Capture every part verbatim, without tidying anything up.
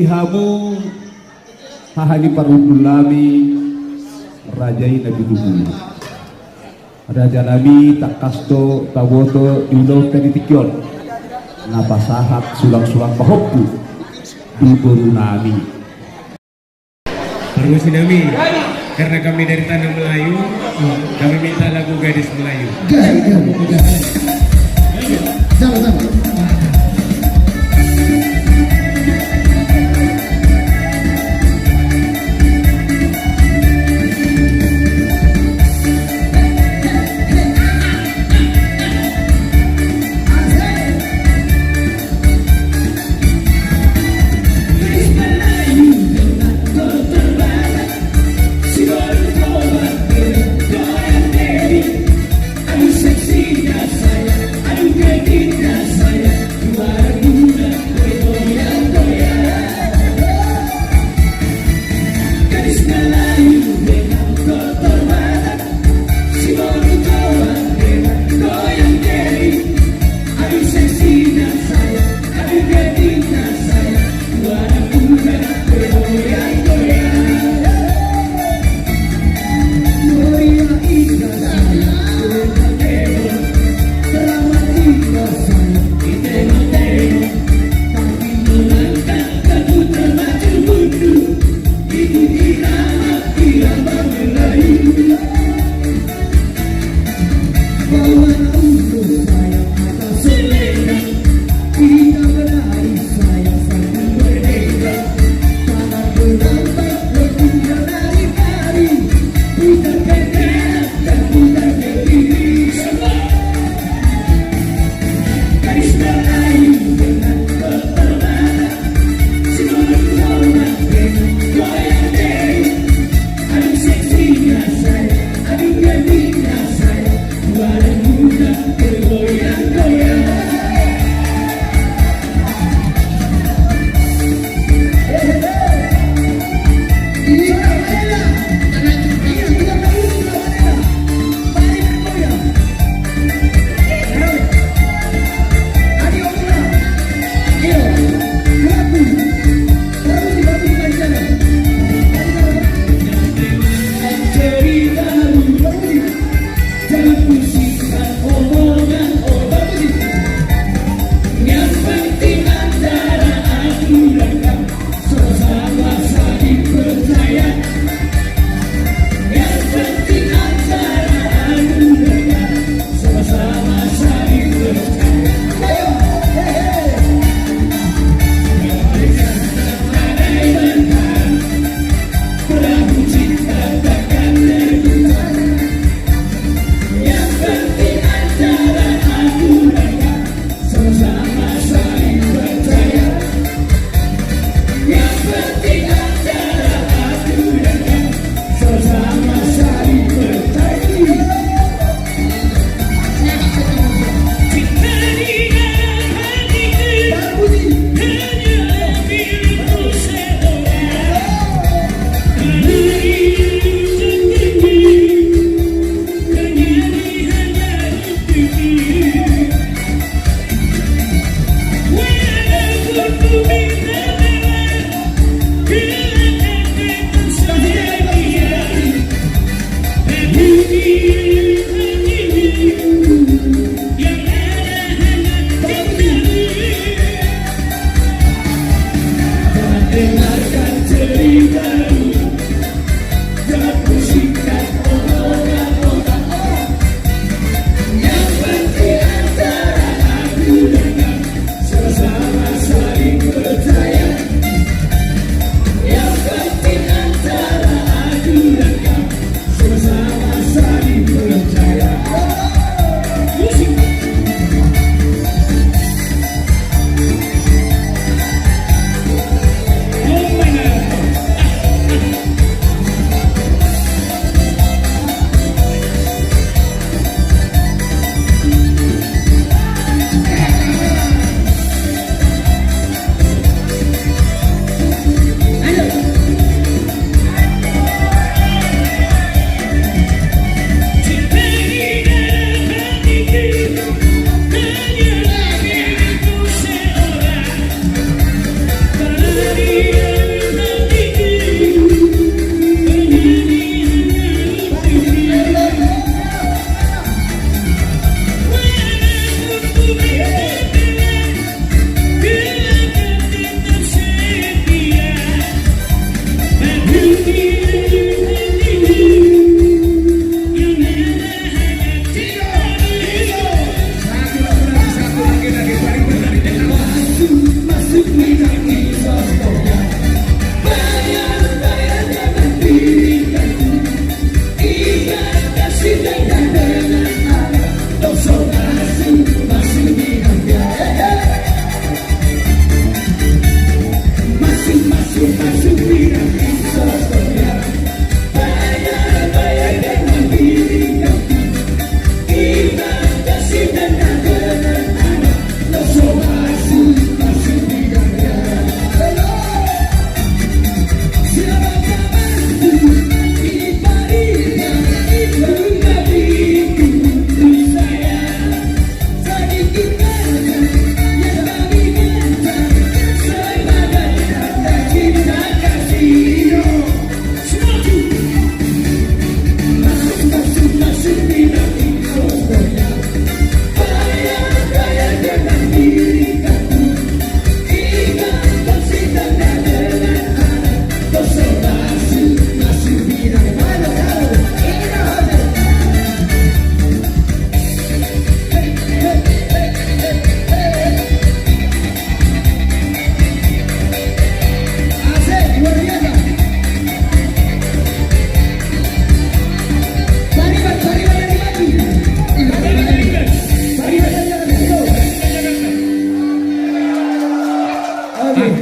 Hamu haha ni parhundul nami, raja i na binubulu. Raja nami, tangkas do taboto di ulaonta di tingki on na pasahat sulang-sulang pahompu di boru nami. Pargonsi nami, karena kami dari tanah Melayu, kami minta lagu Gadis Melayu. Gahe, gahe, gahe. Sama, sama.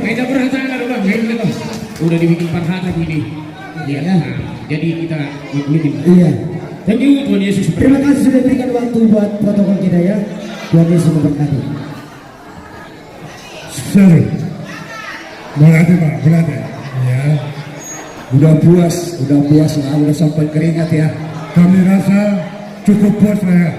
Meja berhata ada, Bang. Meja, Bang. Udah dibikin parhata ini. Iya. Iya. Nah, jadi kita maklumin. Iya. Thank you, Tuhan Yesus. Terima kasih sudah berikan waktu buat protokol kita, ya. Tuhan Yesus memberkati. Salut. Berarti, Pak, berarti. Ya. Udah puas, udah puas lah, udah sampai keringat, ya. Kami rasa cukup puas lah, ya.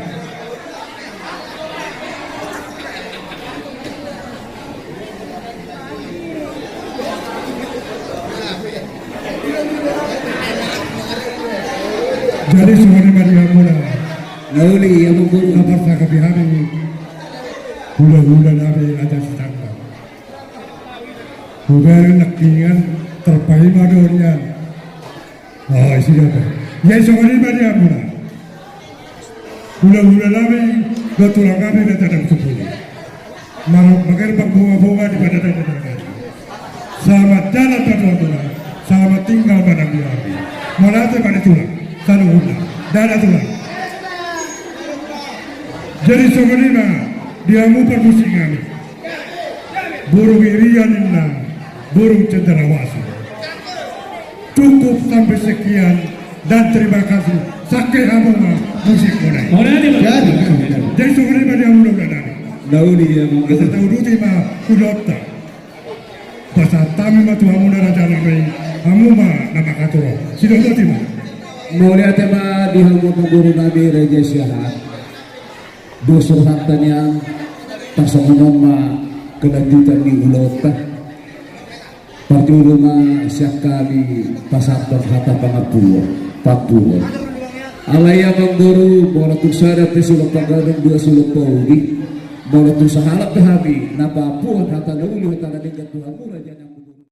Jadi songon i ma di hamuna. Na uli, Amangboru. Na parsangkapi hami hulahula nami Raja Sitanggang. Hubereng nangkiningan, tarpaima do nian. Oh, isi dia apa? Ya, songon i ma di hamuna. Hulahula nami, dohot tulang nami, Raja Nang Sipuli. Mar-, magerbang bunga-bunga di padanan nami. Selamat jalan, Pak Tuan Tulang. Selamat tinggal, Madam Biabi. Mauliate, Pak Tulang. Saluhutna. Dadah, Tulang. Jadi, songon i ma di hamu parmusik nami. Burung irian ninna, burung cendrawasih. Cukup sampai sekian dan terima kasih. Sangkep hamu ma musik mulai. Jadi, jadi. Jadi, songon i ma di hamu hulahula nami. Na uli, Amangboru. Asa tauduti ma ulaonta. Pasahat hami ma tu hamuna raja nami, hamu ma na mangatur. Sidok boti ma. Mauliate ma di hamu Amangboru nami Raja Siahaan. Dos rohanta nian, asa songon on ma kelanjutan ni ulaonta. Parjolo ma sian hami pasahathon hata pangampuon, pangampuon. Alai Amangboru, molo tung sada pe sulap panggadong, dua sulap pauli, molo tung sahalak pe hami na paampuhon hata na uli, hata na denggan tu hamu raja.